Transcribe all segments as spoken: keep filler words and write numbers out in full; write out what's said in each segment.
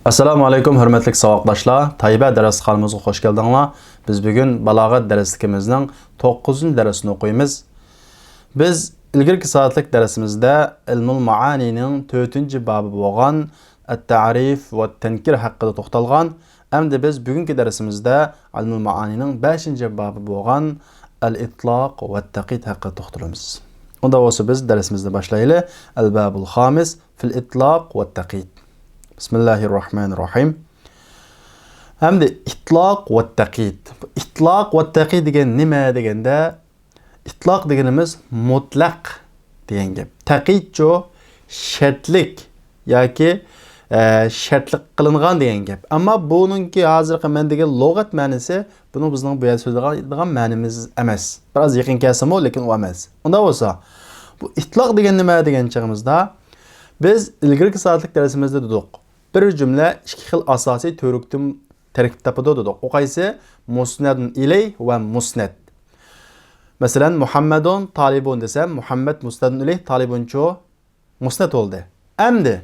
ئەسسالامۇ ئەلەيكۇم، ھۆرمەتلىك ساۋاقداشلار. تەيبە دەرسخانىمىزغا خوش كەلدىڭلار. بىز بۈگۈن بالاغەت دەرسلىكىمىزنىڭ توققۇزىنچى دەرسىنى ئوقۇيمىز. بىز ئىلگىرىكى سائەتلىك دەرسىمىزدە ئىلمۇل مائانىنىڭ تۆتىنچى بابى بولغان ئەت-تەرىف ۋە تەنكىر ھەققىدە توختالغان. ئەمدى بىز بۈگۈنكى دەرسىمىزدە ئىلمۇل مائانىنىڭ بەشىنچى بابى بولغان ئەل-ئىتلاق ۋە تەقيىد ھەققىدە توختىلىمىز. ئۇنداق بولسا بىز دەرسىمىزنى باشلايلى. ئەل-بابۇل خامىس فىل ئىتلاق ۋە تەقيىد. بىسمىللاھىر راھمانىر راھىم. ئەمدى ئىتلاق ۋە تەقيىد. ئىتلاق ۋە تەقيىد دېگەن نېمە دېگەندە، ئىتلاق دېگىنىمىز مۇتلەق دېگەن گەپ. تەقيىدچۇ شەرتلىك ياكى، ئە، شەرتلىك قىلىنغان دېگەن گەپ. ئەمما بۇنىڭكى ھازىرقى مەن دېگەن لۇغەت مەنىسى بۇنىڭ بىزنىڭ بۇ يەردە سۆزلەيدىغان مەنىمىز ئەمەس. بىراز يېقىن كەلسىمۇ، لېكىن ئۇ ئەمەس. ئۇنداق بولسا، بۇ ئىتلاق دېگەن نېمە دېگەن چېغىمىزدا، بىز ئىلگىرىكى سائەتلىك دەرسىمىزدە دېدۇق. بىر جۈملە ئىككى خىل ئاساسىي تۈۋرۈكتىن تەركىب تاپىدۇ دېدۇق. ئۇ قايسى؟ مۇسنەدۇن ئىلەيھ ۋە مۇسنەد. مەسىلەن، مۇھەممەدۇن تالىبۇن دېسەم، مۇھەممەد مۇسنەدۇن ئىلەيھ، تالىبۇنچۇ مۇسنەد بولدى. ئەمدى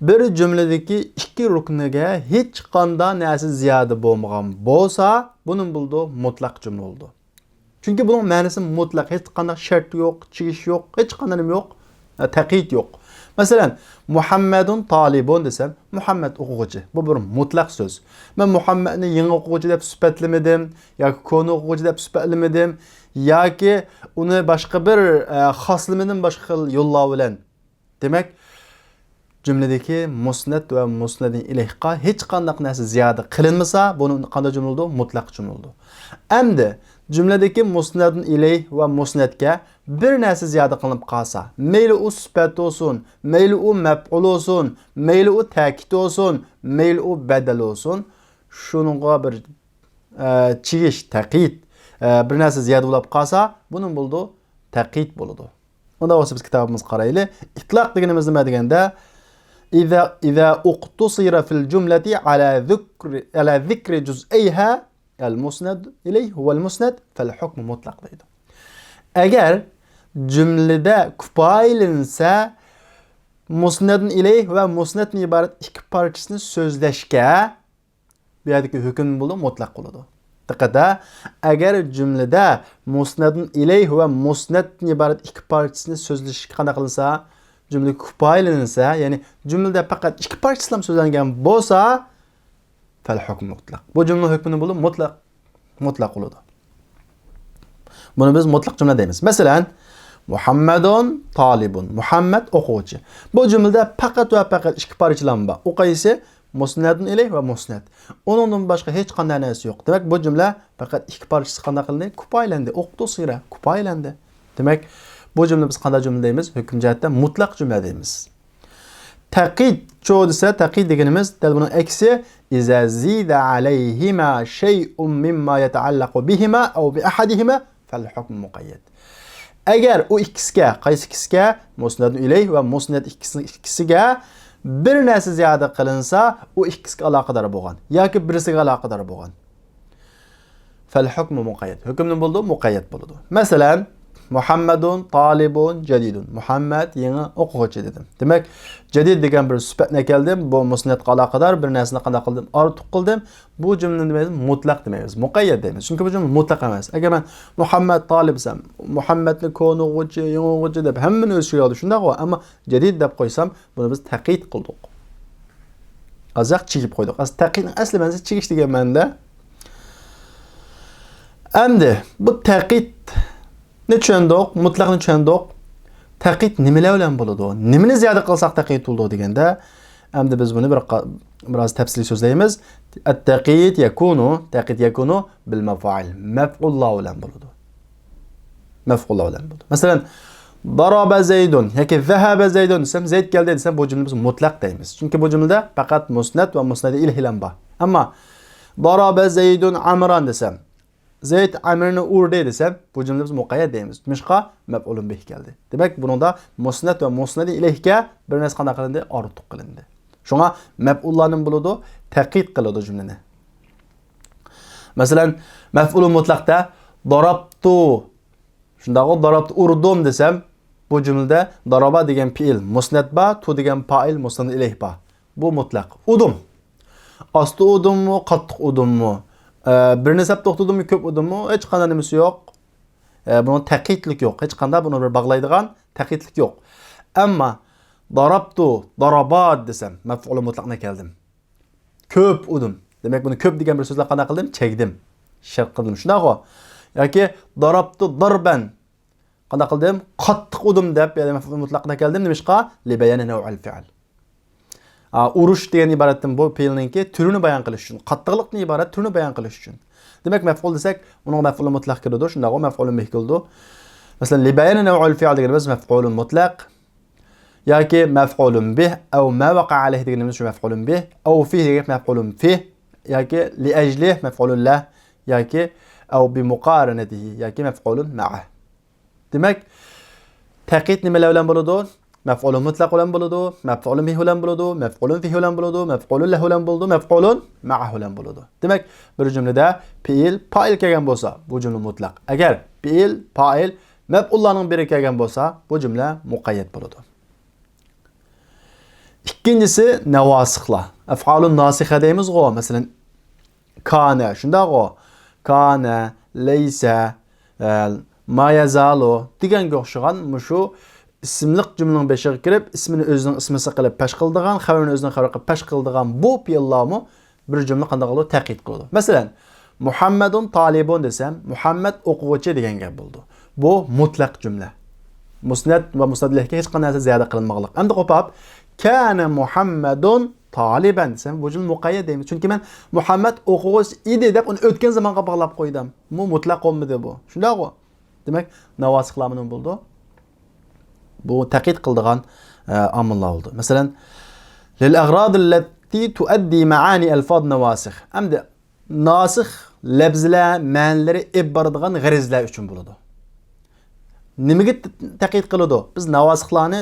بىر جۈملىدىكى ئىككى رۇكنىگە ھېچقانداق نەرسە زىيادە بولمىغان بولسا، بۇنى بولىدۇ مۇتلەق جۈملە بولىدۇ. چۈنكى بۇنىڭ مەنىسى مۇتلەق، ھېچقانداق شەرت يوق، چىگىش يوق، ھېچقانداق نېمە يوق، ئە، تەقيىد يوق. مەسىلەن، مۇھەممەدۇن تالىبۇن دېسەم، مۇھەممەد ئوقۇغۇچى. بۇ بىر مۇتلەق سۆز. مەن مۇھەممەدنى يېڭى ئوقۇغۇچى دەپ سۈپەتلىمىدىم ياكى كونا ئوقۇغۇچى دەپ سۈپەتلىمىدىم ياكى ئۇنى باشقا بىر، ئە، خاسلىمىدىم باشقا خىل يوللار بىلەن. دېمەك، جۈملىدىكى مۇسنەد ۋە مۇسنەدىن ئىلەيھقا ھېچقانداق نەرسە زىيادە قىلىنمىسا، بۇنى قانداق جۈملە بولىدۇ؟ مۇتلەق جۈملە بولىدۇ. ئەمدى جۈملىدىكى مۇسنەدۇن ئىلەيھ ۋە مۇسنەدكە بىر نەرسە زىيادە قىلىنىپ قالسا، مەيلى ئۇ سۈپەت بولسۇن، مەيلى ئۇ مەپئۇل بولسۇن، مەيلى ئۇ تەكىت بولسۇن، مەيلى ئۇ بەدەل بولسۇن، شۇنىڭغا بىر، ئە، چىگىش، تەقيىد، ئە، بىر نەرسە زىيادە بولۇپ قالسا، بۇنى بولىدۇ، تەقيىد بولىدۇ. ئۇنداق بولسا بىز كىتابىمىزغا قارايلى. ئىتلاق دېگىنىمىز نېمە دېگەندە، إذا، إذا اقتصر في الجملة على ذكر، على ذكر جزئيها المسند إليه والمسند فالحكم مطلق دەيدۇ. ئەگەر جۈملىدە كۇپايىلىنسە، مۇسنەدۇن ئىلەيھ ۋە مۇسنەدتىن ئىبارەت ئىككى پارچىسىنى سۆزلەشكە، بۇ يەردىكى ھۆكۈم بولىدۇ، مۇتلەق بولىدۇ. دىققەت ھە، ئەگەر جۈملىدە مۇسنەدۇن ئىلەيھ ۋە مۇسنەدتىن ئىبارەت ئىككى پارچىسىنى سۆزلىشىشكە قانداق قىلىنسا، جۈملە كۇپايىلىنسە، يەنى جۈملىدە پەقەت ئىككى پارچىسىلا سۆزلەنگەن بولسا، فەل ھۇكمى مۇتلەق. بۇ جۈملە ھۆكمىنى بولىدۇ، مۇتلەق، مۇتلەق بولىدۇ. بۇنى بىز مۇتلەق جۈملە دەيمىز. مەسىلەن، مۇھەممەدۇن تالىبۇن. مۇھەممەد ئوقۇغۇچى. بۇ جۈملىدە پەقەت ۋە پەقەت ئىككى پارچىلا بار. ئۇ قايسى؟ مۇسنەدۇن ئىلەيھ ۋە مۇسنەد. ئۇنىڭدىن باشقا ھېچقانداق نەرسە يوق. دېمەك، بۇ جۈملە پەقەت ئىككى پارچىسى قانداق قىلىندى؟ كۇپايىلەندى. ئۇقتۇسىرە، كۇپايىلەندى. دېمەك، بۇ جۈملە بىز قانداق جۈملە دەيمىز؟ ھۆكۈم جەھەتتە مۇتلەق جۈملە دەيمىز. تەقيىدچۇ دېسە، تەقيىد دېگىنىمىز دەل بۇنىڭ ئەكسى، إذا زيد عليهما شيء مما يتعلق بهما أو بأحدهما فالحكم مقيد. ئەگەر ئۇ ئىككىسىگە، قايسى ئىككىسىگە؟ مۇسنەدۇن ئىلەيھ ۋە مۇسنەد ئىككىسى، ئىككىسىگە بىر نەرسە زىيادە قىلىنسا، ئۇ ئىككىسىگە ئالاقىدار بولغان ياكى بىرسىگە ئالاقىدار بولغان. فەل ھۇكمۇ مۇقەييەد. ھۆكۈم نېمە بولىدۇ؟ مۇقەييەد بولىدۇ. مەسىلەن، مۇھەممەدۇن تالىبۇن جەدىدۇن. مۇھەممەد يېڭى ئوقۇغۇچى دېدىم. دېمەك، جەدىد دېگەن بىر سۈپەتنى ئەكەلدىم. بۇ مۇسنەدقا ئالاقىدار بىر نەرسىنى قانداق قىلدىم؟ ئارتۇق قىلدىم. بۇ جۈملىنى دېمەيمىز، مۇتلەق دېمەيمىز. مۇقەييەد دەيمىز. چۈنكى بۇ جۈملە مۇتلەق ئەمەس. ئەگەر مەن مۇھەممەد تالىب دېسەم، مۇھەممەدنى كونا ئوقۇغۇچى، يېڭى ئوقۇغۇچى دەپ ھەممىنى ئۆز ئىچىگە ئالدى. شۇنداقغۇ؟ ئەمما جەدىد دەپ قويسام، بۇنى بىز تەقيىد قىلدۇق. ئازراق چىگىپ قويدۇق. ئەس-، تەقيىدنىڭ ئەسلى مەنىسى چىگىش دېگەن مەنىدە. ئەمدى بۇ تەقيىدنى چۈشەندۇق، مۇتلەقنى چۈشەندۇق. تەقيىد نېمىلەر بىلەن بولىدۇ؟ نېمىنى زىيادە قىلساق تەقيىد بولىدۇ دېگەندە، ئەمدى بىز بۇنى بىر قا-، بىراز تەپسىلىي سۆزلەيمىز. التقييد يكون، تەقيىد يكون بالمفاعيل، مەپئۇللار بىلەن بولىدۇ. مەپئۇللار بىلەن بولىدۇ. مەسىلەن، ضرب زيد ياكى ذهب زيد دېسەم، زەيد كەلدى دېسەم، بۇ جۈملىنى بىز مۇتلەق دەيمىز. چۈنكى بۇ جۈملىدە پەقەت مۇسنەد ۋە مۇسنەد ئىلەيھلەر بار. ئەمما ضرب زيد عمرا دېسەم، زەيد ئەمىرنى ئۇردى دېسەم، بۇ جۈملىنى بىز مۇقەييەد دەيمىز. نېمىشقا؟ مەپئۇلۇن بىھ كەلدى. دېمەك، بۇنىڭدا مۇسنەد ۋە مۇسنەد ئىلەيھكە بىر نەرسە قانداق قىلىندى؟ ئارتۇق قىلىندى. شۇڭا مەپئۇللار نېمە بولىدۇ؟ تەقيىد قىلىدۇ جۈملىنى. مەسىلەن، مەپئۇلۇ مۇتلەقتە ضربت، شۇنداقغۇ، ضربت، ئۇردۇم دېسەم، بۇ جۈملىدە ضرب دېگەن پېئىل مۇسنەد بار، تو دېگەن پائىل مۇسنەد ئىلەيھ بار. بۇ مۇتلەق. ئۇدۇم. ئاستا ئۇدۇممۇ، قاتتىق ئۇدۇممۇ؟ ئە، بىرنى سەپ توختىدىممۇ، كۆپ ئۇدۇممۇ؟ ھېچقانداق نېمىسى يوق. ئە، بۇنىڭ تەقىيتلىك يوق. ھېچقانداق بۇنى بىر باغلايدىغان تەقىيتلىك يوق. ئەمما داراپتۇ، دارابات دېسەم، مەپئۇلى مۇتلەقنى كەلدىم. كۆپ ئۇدۇم. دېمەك، بۇنى كۆپ دېگەن بىر سۆزلەر قانداق قىلدىم؟ چەكتىم. شەرت قىلدىم. شۇنداقغۇ؟ ياكى داراپتۇ داربەن. قانداق قىلدىم؟ قاتتىق ئۇدۇم دەپ، يەنى مەپئۇل مۇتلەقنى كەلدىم. نېمىشقا؟ لىبەيانى نەۋئىل فىئىل. ئا، ئۇرۇش دېگەن ئىبارەتتىن بۇ پېئىلنىڭكى تۈرىنى بايان قىلىش ئۈچۈن، قاتتىقلىقتىن ئىبارەت تۈرىنى بايان قىلىش ئۈچۈن. دېمەك، مەپئۇل دېسەك، ئۇنىڭغا مەپئۇل مۇتلەق كىرىدۇ، شۇنداقغۇ؟ مەپئۇلۇن بىھ كېلىدۇ. مەسىلەن، لىبەيانى نەۋئىل فىئىل دېگىنىمىز مەپئۇلۇن مۇتلەق ياكى مەفئۇلۇن بىھ، ئەۋ ما ۋەقە ئەلەيھ دېگىنىمىز شۇ مەپئۇلۇن بىھ، ئەۋ فىھ دېگەن مەپئۇلۇن فىھ ياكى لىئەجلىھ مەپئۇلۇن لەھ ياكى ئەۋ بىمۇقارىنەتىھى ياكى مەپئۇلۇن مەئەھ. دېمەك، تەقىيت نېمىلەر بىلەن بولىدۇ؟ مەپئۇلۇن مۇتلەق بىلەن بولىدۇ، مەپئۇلۇن بىھ بىلەن بولىدۇ، مەپئۇلۇن فىھ بىلەن بولىدۇ، مەپئۇلۇن لەھ بىلەن بولىدۇ، مەپئۇلۇن مەئەھ بىلەن بولىدۇ. دېمەك، بىر جۈملىدە پېئىل، پائىل كەلگەن بولسا، بۇ جۈملە مۇتلەق. ئەگەر پېئىل، پائىل، مەپئۇللارنىڭ بىرى كەلگەن بولسا، بۇ جۈملە مۇقەييەت بولىدۇ. ئىككىنچىسى ناۋاسىخلار. ئەفئالۇن ناسىخە دەيمىزغۇ، مەسىلەن، كانە، شۇنداقغۇ؟ كانە، لەيسە، ئە، ما يەزالۇ دېگەنگە ئوخشىغان مۇشۇ ئىسىملىق جۈملىنىڭ بېشىغا كىرىپ، ئىسمىنى ئۆزىنىڭ ئىسمىسى قىلىپ پەش قىلىدىغان، خەۋىرىنى ئۆزىنىڭ خەۋىرى قىلىپ پەش قىلىدىغان بۇ پېئىللارمۇ بىر جۈملە قانداق قىلىدۇ؟ تەقىيت قىلىدۇ. مەسىلەن، مۇھەممەدۇن تالىبۇن دېسەم، مۇھەممەد ئوقۇغۇچى دېگەن گەپ بولىدۇ. بۇ مۇتلەق جۈملە. مۇسنەد ۋە مۇسنەد ئىلەيھكە ھېچقانداق نەرسە زىيادە قىلىنمىغانلىق. ئەمدى قوپاپ، كانە مۇھەممەدۇن تالىبەن دېسەم، بۇ جۈملە مۇقەييەت دەيمىز. چۈنكى مەن مۇھەممەد ئوقۇغۇچى ئىدى دەپ ئۇنى ئۆتكەن زامانغا باغلاپ قويدۇم. بۇ مۇتلەق بولمىدى بۇ. شۇنداقغۇ؟ دېمەك، ناۋاسىخلار نېمە بولىدۇ؟ بۇ تەقىيت قىلىدىغان، ئە، ئامىللار بولىدۇ. مەسىلەن، لىل ئەغرادىللەتى تۇئەددى مەئانى ئەلفاز ناۋاسىخ. ئەمدى ناسىخ لەپزىلەر مەنىلىرى ئېلىپ بارىدىغان غەرەزلەر ئۈچۈن بولىدۇ. نېمىگە ت-، تەقىيت قىلىدۇ؟ بىز ناۋاسىخلارنى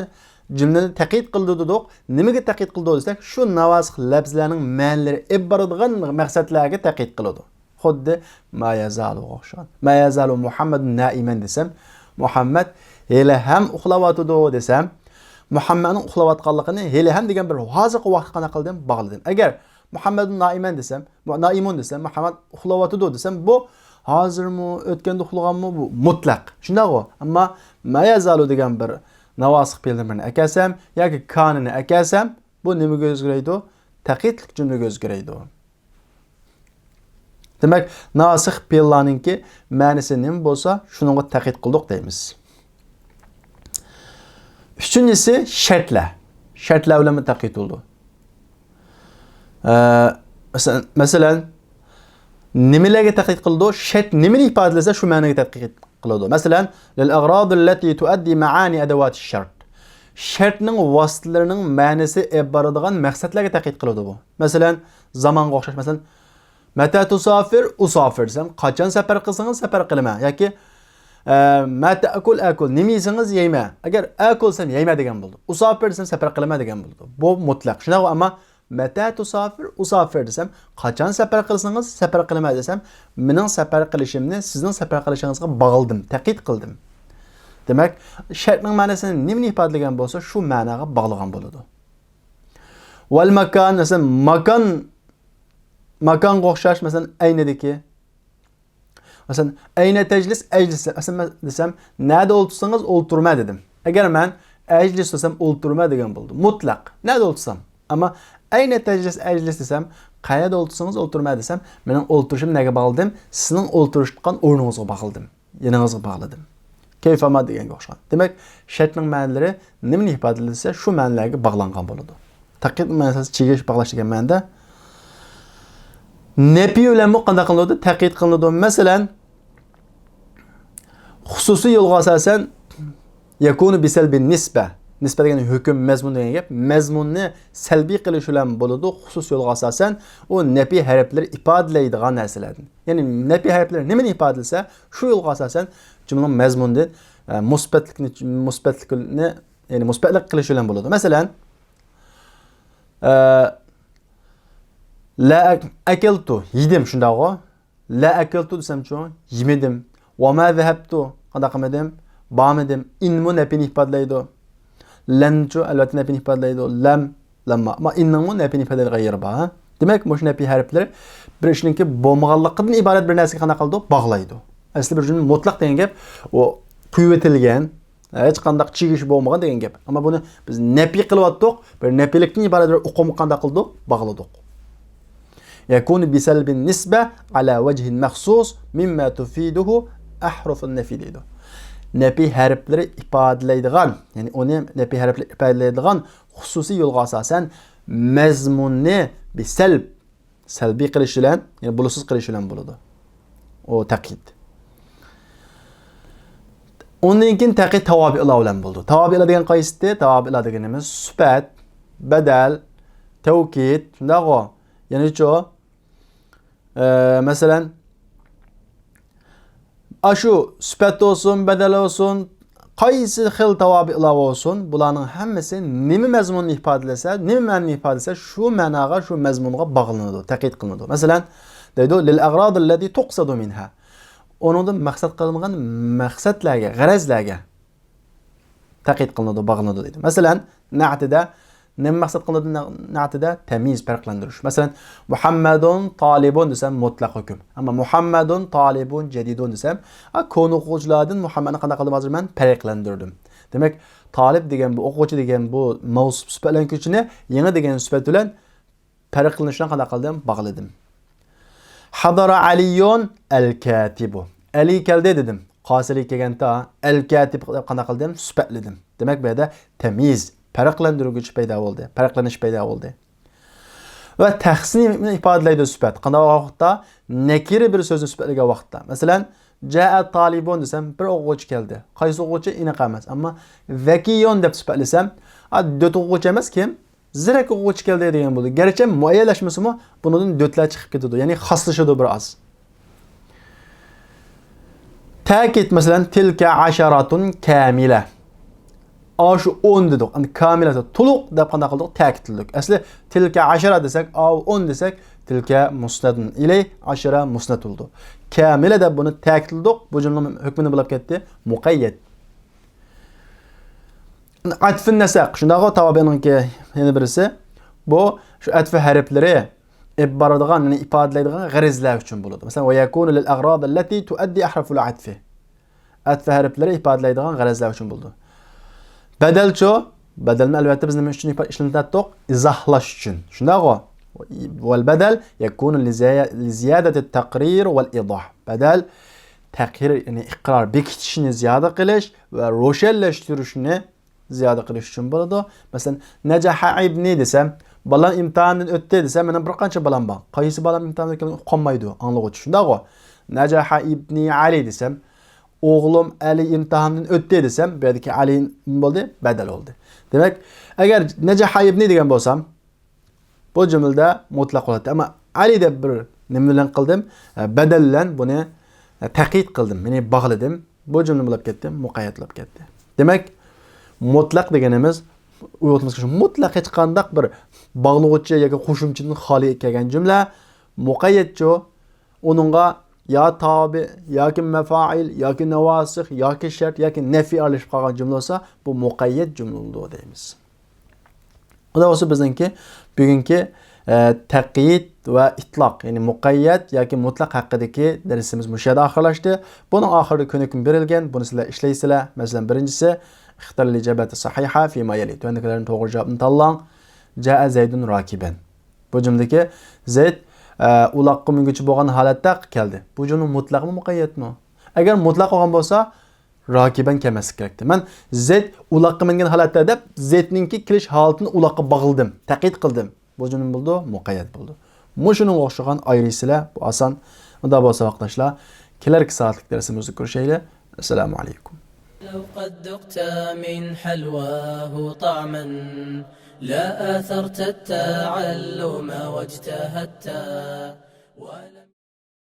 جۈملىنى تەقىيت قىلىدۇ دېدۇق. نېمىگە تەقىيت قىلىدۇ دېسەك، شۇ ناۋاسىخ لەپزىلەرنىڭ مەنىلىرى ئېلىپ بارىدىغان مەقسەتلەرگە تەقىيت قىلىدۇ. خۇددى ما يەزالۇغا ئوخشىغان. ما يەزالۇ مۇھەممەدۇن نائىمەن دېسەم، مۇھەممەد ھېلىھەم ئۇخلاۋاتىدۇ دېسەم، مۇھەممەدنىڭ ئۇخلاۋاتقانلىقىنى ھېلىھەم دېگەن بىر ھازىرقى ۋاقىتقا قانداق قىلدىم؟ باغلىدىم. ئەگەر مۇھەممەدۇن نائىمەن دېسەم، مۇ-، نائىمۇن دېسەم، مۇھەممەد ئۇخلاۋاتىدۇ دېسەم، بۇ ھازىرمۇ، ئۆتكەندە ئۇخلىغانمۇ؟ بۇ مۇتلەق. شۇنداقغۇ؟ ئەمما ما يەزالۇ دېگەن بىر ناۋاسىخ پېئىلدىن بىرنى ئەكەلسەم ياكى كانىنى ئەكەلسەم، بۇ نېمىگە ئۆزگىرەيدۇ؟ تەقىيتلىك جۈملىگە ئۆزگىرەيدۇ. دېمەك، ناسىخ پېئىللارنىڭكى مەنىسى نېمە بولسا، شۇنىڭغا تەقىيت قىلدۇق دەيمىز. ئۈچىنچىسى شەرتلەر. شەرتلەر بىلەنمۇ تەقىيت بولىدۇ. ئە، مەسىلەن، مەسىلەن، نېمىلەرگە تەقىيت قىلىدۇ؟ شەرت نېمىنى ئىپادىلىسە، شۇ مەنىگە تەقىيت قىلىدۇ. مەسىلەن، لىل ئەغرادىللەتى تۇئەددى مەئانى ئەدەۋاتى شەرت. شەرتنىڭ ۋاسىتىلىرىنىڭ مەنىسى ئېلىپ بارىدىغان مەقسەتلەرگە تەقىيت قىلىدۇ بۇ. مەسىلەن، زامانغا ئوخشاش. مەسىلەن، مەتە تۇسافىر؟ ئۇسافىر دېسەم، قاچان سەپەر قىلسىڭىز سەپەر قىلىمەن. ياكى، ئە، ما تەئكۇل؟ ئەكۇل. نېمە يېسىڭىز يەيمەن. ئەگەر ئەكۇل دېسەم، يەيمەن دېگەن بولىدۇ. ئۇسافىر دېسەم، سەپەر قىلىمەن دېگەن بولىدۇ. بۇ مۇتلەق. شۇنداق، ئەمما مەتە تۇسافىر؟ ئۇسافىر دېسەم، قاچان سەپەر قىلسىڭىز سەپەر قىلىمەن دېسەم، مېنىڭ سەپەر قىلىشىمنى سىزنىڭ سەپەر قىلىشىڭىزغا باغلىدىم، تەقىيت قىلدىم. دېمەك، شەرتنىڭ مەنىسى نېمىنى ئىپادىلىگەن بولسا، شۇ مەناغا باغلىغان بولىدۇ. ۋەل ماكان، مەسىلەن، ماكان، ماكانغا ئوخشاش، مەسىلەن، ئەينىدىكى. مەسىلەن، ئەينە تەجلىس؟ ئەجلىس. مەسىلەن، مەن دېسەم، نەدە ئولتۇرسىڭىز ئولتۇرىمەن دېدىم. ئەگەر مەن ئەجلىس دېسەم، ئولتۇرىمەن دېگەن بولدى. مۇتلەق. نەدە ئولتۇرسام. ئەمما ئەينە تەجلىس؟ ئەجلىس دېسەم، قەيەردە ئولتۇرسىڭىز ئولتۇرىمەن دېسەم، مېنىڭ ئولتۇرۇشۇمنى نەگە باغلىدىم؟ سىزنىڭ ئولتۇرۇشقان ئورنىڭىزغا باغلىدىم. يېنىڭىزغا باغلىدىم. كەيفەما دېگەنگە ئوخشىغان. دېمەك، شەرتنىڭ مەنىلىرى نېمىنى ئىپادىلىسە، شۇ مەنىلەرگە باغلانغان بولىدۇ. تەقىيت مەنىسى چىگىش، باغلاش دېگەن مەنىدە. نەپى بىلەنمۇ قانداق قىلىنىدۇ؟ تەقىيت قىلىنىدۇ. مەسىلەن، خۇسۇسىي يولغا ئاساسەن يەكۇنۇ بىسەلبى نىسبە. نىسبە دېگەن ھۆكۈم، مەزمۇن دېگەن گەپ. مەزمۇننى سەلبىي قىلىش بىلەن بولىدۇ. خۇسۇسىي يولغا ئاساسەن ئۇ نەپى ھەرپلىرى ئىپادىلەيدىغان نەرسىلەردىن. يەنى نەپى ھەرپلىرى نېمىنى ئىپادىلىسە، شۇ يولغا ئاساسەن جۈملىنىڭ مەزمۇنىدىن، ئە، مۇسبەتلىكنى، مۇسبەتلىكنى، يەنى مۇسبەتلىك قىلىش بىلەن بولىدۇ. مەسىلەن، ئە، لا ئەك-، ئەكەلتۇ، يېدىم، شۇنداقغۇ؟ لا ئەكەلتۇ دېسەمچۇ؟ يېمىدىم. ۋەما زەھەبتۇ، قانداق قىلمىدىم؟ بارمىدىم. ئىنمۇ نەپىنى ئىپادىلەيدۇ. لەنچۇ؟ ئەلۋەتتە نەپىنى ئىپادىلەيدۇ. لەم، لەمما. ئەمما ئىننىڭمۇ نەپىنى ئىپادىلەيدىغان يېرى بار، ھە؟ دېمەك، مۇشۇ نەپى ھەرپلىرى بىر ئىشنىڭكى بولمىغانلىقىدىن ئىبارەت بىر نەرسىگە قانداق قىلىدۇ؟ باغلايدۇ. ئەسلى بىر جۈملە مۇتلەق دېگەن گەپ، ئۇ قويۇۋېتىلگەن، ھېچقانداق چىگىش بولمىغان دېگەن گەپ. ئەمما بۇنى بىز نەپى قىلىۋاتتۇق، بىر نەپىلىكتىن ئىبارەت بىر ئۇقۇمغا قانداق قىلدۇق؟ باغلىدۇق. يكون بسلب النسبة على وجه مخصوص مما تفيده أحرف النفي دەيدۇ. نەپى ھەرپلىرى ئىپادىلەيدىغان، يەنى ئۇنى نەپى ھەرپلىرى ئىپادىلەيدىغان خۇسۇسىي يولغا ئاساسەن مەزمۇننى بىسەلب، سەلبىي قىلىش بىلەن، يەنى بولۇشسىز قىلىش بىلەن بولىدۇ. ئۇ تەقيىد. ئۇندىن كېيىن تەقيىد تاۋابىئلار بىلەن بولىدۇ. تاۋابىئلار دېگەن قايسىتى؟ تاۋابىئلار دېگىنىمىز سۈپەت، بەدەل، تەۋكىد، شۇنداقغۇ؟ يەنىچۇ؟ ئە، مەسىلەن، ئاشۇ سۈپەت بولسۇن، بەدەل بولسۇن، قايسى خىل تاۋابىئلار بولسۇن، بۇلارنىڭ ھەممىسى نېمە مەزمۇننى ئىپادىلىسە، نېمە مەنىنى ئىپادىلىسە، شۇ مەناغا، شۇ مەزمۇنغا باغلىنىدۇ، تەقيىد قىلىنىدۇ. مەسىلەن، دەيدۇ، للأغراض التي تقصد منها. ئۇنىڭدىن مەقسەت قىلىنغان مەقسەتلەرگە، غەرەزلەرگە تەقيىد قىلىنىدۇ، باغلىنىدۇ دەيدۇ. مەسىلەن، نەئتىدە نېمە مەقسەت قىلىنىدۇ؟ نەئتىدە تەميىز، پەرقلەندۈرۈش. مەسىلەن، مۇھەممەدۇن تالىبۇن دېسەم، مۇتلەق ھۆكۈم. ئەمما مۇھەممەدۇن تالىبۇن جەدىدۇن دېسەم، ئا، كونا ئوقۇغۇچىلاردىن مۇھەممەدنى قانداق قىلدىم ھازىر مەن؟ پەرقلەندۈردۈم. دېمەك، تالىب دېگەن بۇ ئوقۇغۇچى دېگەن بۇ مەۋسۇپ سۈپەتلەنگۈچىنى يېڭى دېگەن سۈپەت بىلەن پەرقلىنىشىنى قانداق قىلدىم؟ باغلىدىم. حضر علي الكاتب. ئەلى كەلدى دېدىم. قاسىلى كەلگەنتى ئەلكاتىب دەپ قانداق قىلدىم؟ سۈپەتلىدىم. دېمەك، بۇ يەردە تەميىز، پەرقلەندۈرگۈچ پەيدا بولدى، پەرقلىنىش پەيدا بولدى. ۋە تەخسىسنى ئىپادىلەيدۇ سۈپەت. قانداق ۋاقىتتا؟ نەكىرە بىر سۆزنى سۈپەتلىگەن ۋاقىتتا. مەسىلەن، جاء طالبون دېسەم، بىر ئوقۇغۇچى كەلدى. قايسى ئوقۇغۇچى؟ ئېنىق ئەمەس. ئەمما ذكي دەپ سۈپەتلىسەم، ئا، دۆت ئوقۇغۇچى ئەمەس، كىم؟ زېرەك ئوقۇغۇچى كەلدى دېگەن بولدى. گەرچە مۇئەييەنلەشمىسىمۇ، بۇنىڭدىن دۆتلەر چىقىپ كېتىدۇ. يەنى خاسلىشىدۇ بىر ئاز. تەكىت، مەسىلەن، تىلكە ئەشەراتۇن كامىلە. ئاشۇ ئون دېدۇق. ئەمدى كامىلە، تولۇق دەپ قانداق قىلدۇق؟ تەكىتلىدۇق. ئەسلى تىلكە ئەشەرە دېسەك، ئاۋۇ ئون دېسەك، تىلكە مۇسنەدۇن ئىلەي، ئەشەرە مۇسنەد بولىدۇ. كامىلە دەپ بۇنى تەكىتلىدۇق. بۇ جۈملىنىڭ ھۆكمى نېمە بولۇپ كەتتى؟ مۇقەييەت. ئەتفىن نەسەق، شۇنداقغۇ، تاۋابىئنىڭكى يەنە بىرسى. بۇ شۇ ئەتفى ھەرپلىرى ئېلىپ بارىدىغان، يەنى ئىپادىلەيدىغان غەرەزلەر ئۈچۈن بولىدۇ. مەسىلەن، ويكون للأغراض التي تؤدي أحرف العطف. ئەتفى ھەرپلىرى ئىپادىلەيدىغان غەرەزلەر ئۈچۈن بولىدۇ. بەدەلچۇ؟ بەدەلمۇ ئەلۋەتتە بىز نېمە ئۈچۈن ئىپا-، ئىشلىتىۋاتتۇق؟ ئىزاھلاش ئۈچۈن. شۇنداقغۇ؟ والبدل يكون لزي-، لزيادة التقرير والإيضاح. بەدەل تەقرىر، يەنى ئىقرار، بېكىتىشنى زىيادە قىلىش ۋە روشەنلەشتۈرۈشنى زىيادە قىلىش ئۈچۈن بولىدۇ. مەسىلەن، نەجەھە ئىبنى دېسەم، بالام ئىمتىھاندىن ئۆتتى دېسەم، مېنىڭ بىر قانچە بالام بار. قايسى بالام ئىمتىھاندىن ئۆتكەنلىكىنى ئۇقالمايدۇ، ئاڭلىغۇچى. شۇنداقغۇ؟ نەجەھە ئىبنى ئەلى دېسەم، ئوغلۇم ئەلى ئىمتىھاندىن ئۆتتى دېسەم، بۇ يەردىكى ئەلى نېمە بولدى؟ بەدەل بولدى. دېمەك، ئەگەر نەجەھە ئىبنى دېگەن بولسام، بۇ جۈملىدە مۇتلەق بولاتتى. ئەمما ئەلى دەپ بىر نېمە بىلەن قىلدىم؟ ئە، بەدەل بىلەن بۇنى، ئە، تەقيىد قىلدىم، يەنى باغلىدىم. بۇ جۈملە بولۇپ كەتتى، مۇقەييەت بولۇپ كەتتى. دېمەك، مۇتلەق دېگىنىمىز، ئۇيغۇرچىمىزغا شۇ مۇتلەق ھېچقانداق بىر باغلىغۇچى ياكى قوشۇمچىدىن خالىي كەلگەن جۈملە. مۇقەييەتچۇ؟ ئۇنىڭغا يا تابىئ، ياكى مەفائىل، ياكى ناۋاسىخ، ياكى شەرت، ياكى نەفى ئارىلىشىپ قالغان جۈملە بولسا، بۇ مۇقەييەت جۈملە بولىدۇ دەيمىز. ئۇنداق بولسا بىزنىڭكى بۈگۈنكى، ئە، تەقيىد ۋە ئىتلاق، يەنى مۇقەييەت ياكى مۇتلەق ھەققىدىكى دەرسىمىز مۇشۇ يەردە ئاخىرلاشتى. بۇنىڭ ئاخىرىدا كۆنۈكمە بېرىلگەن، بۇنى سىلەر ئىشلەيسىلەر. مەسىلەن، بىرىنچىسى، اختر الإجابة الصحيحة فيما يلي. تۆۋەندىكىلەردىن توغرا جاۋابنى تاللاڭ. جاء زيد راكبا. بۇ جۈملىدىكى زەيد، ئە، ئۇلاققا مىنگۈچى بولغان ھالەتتە كەلدى. بۇ جۈملە مۇتلەقمۇ، مۇقەييەتمۇ؟ ئەگەر مۇتلەق بولغان بولسا، راكىبەن كەلمەسلىك كېرەكتى. مەن زەيد ئۇلاققا مىنگەن ھالەتتە دەپ، زەيدنىڭكى كېلىش ھالىتىنى ئۇلاققا باغلىدىم، تەقيىد قىلدىم. بۇ جۈملە بولىدۇ، مۇقەييەت بولىدۇ. مۇشۇنىڭغا ئوخشىغان ئايرىيسىلەر، بۇ ئاسان. ئۇنداق بولسا، ۋاقىتداشلار، كېلەركى سائەتلىك دەرسىمىزدە كۆرۈشەيلى. السلام عليكم. لو قد ذقت من حلواه طعما لا آثرت التعلم واجتهدت ولم